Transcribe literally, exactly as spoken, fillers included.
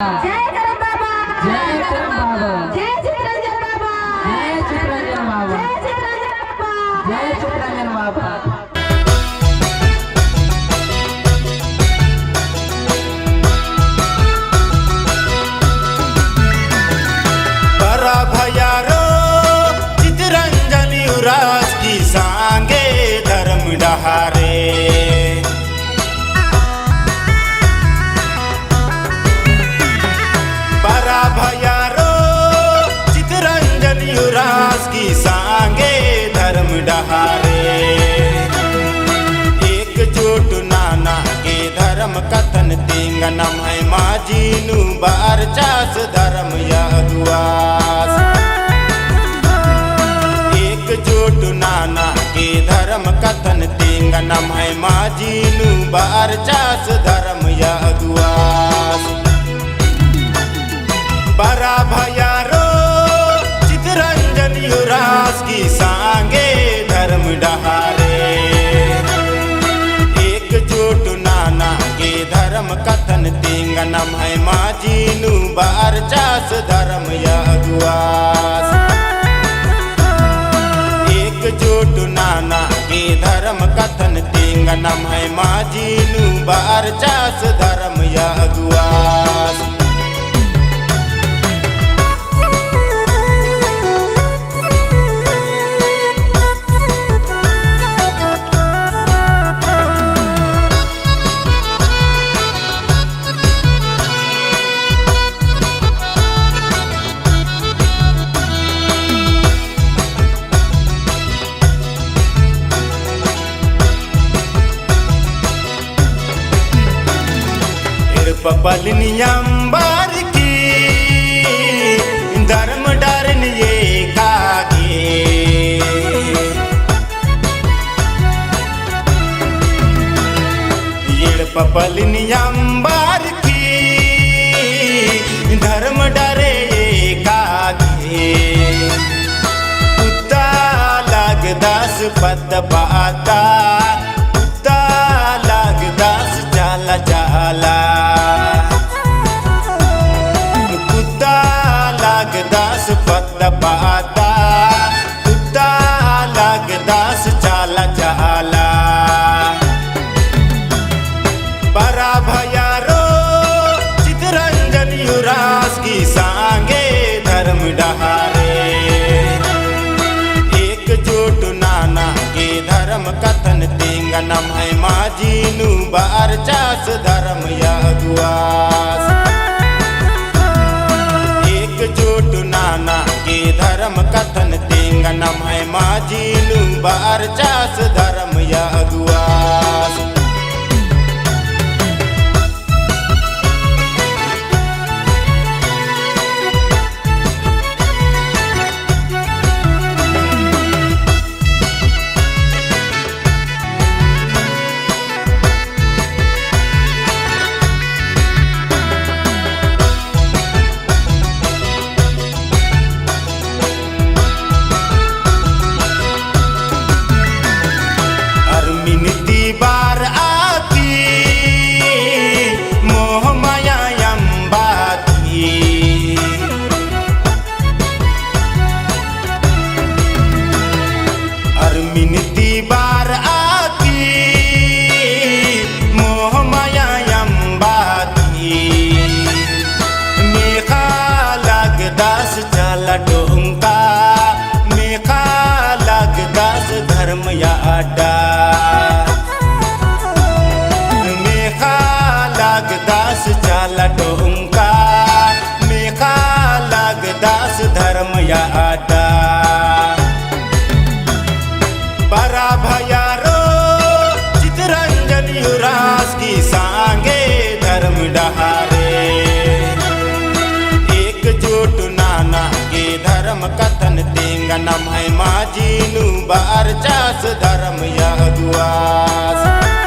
जय करम बाबा। जय करम बाबा। जय चितरंजन बाबा। जय चितरंजन बाबा। जय चितरंजन बाबा। जय चितरंजन बाबा। बरा भैयारो चितरंजन उराँवस की संगे धर्म डहारे। बरा भैयारो चितरंजन उराँवस की संगे धर्म डहारे। एकजुट नना के धर्म कत्थन तिंगनम है, माझी नू बरचस धर्म अगुवास। एकजुट नना के धर्म कत्थन तिंगनम है, माझी नू बरचस धर्म अगुवास। बरा भैयारो चितरंजन उराँवस की संगे धर्म डहारे। एकजुट नना के धर्म कत्थन तिंगनम है, माझी नू बरचस धर्म अगुवास। एकजुट नना के धर्म कत्थन तिंगनम है, माझी नू बरचस धर्म अगुवास। एड़पा पल्लिन अम्बरकी धर्म डहरेन एकागे। एड़पा पल्लिन अम्बरकी धर्म डहरे एकागे। कुत्ता लगदस पत्त पाता, कुत्ता लगदस चाला चाला। कुत्ता लगदस पत्त पाता, कुत्ता लगदस चाला चाला। बरा भैयारो चितरंजन उराँवस की संगे धर्म डहारे। एकजुट नना के धर्म कत्थन तिंगनम है, माझी नू बरचस धर्म अगुवास। एकजुट नना के धर्म कत्थन तिंगनम है, माझी नू बरचस धर्म अगुवास। अरमिन ती बरआ की मोह माया अम्बा की। अरमिन ती बरआ की मोह माया अम्बा की। मेखा लगदस चाला टोंका, मेखा लगदस धर्म अड्डा। मेखा लगदस चाला टोंका, मेखा लगदस धर्म अड्डा। बरा भैयारो चितरंजन उराँवस की संगे धर्म डहारे। एकजुट नना के धर्म कत्थन तिंगनम है, माझी नू बरचस धर्म अगुवास।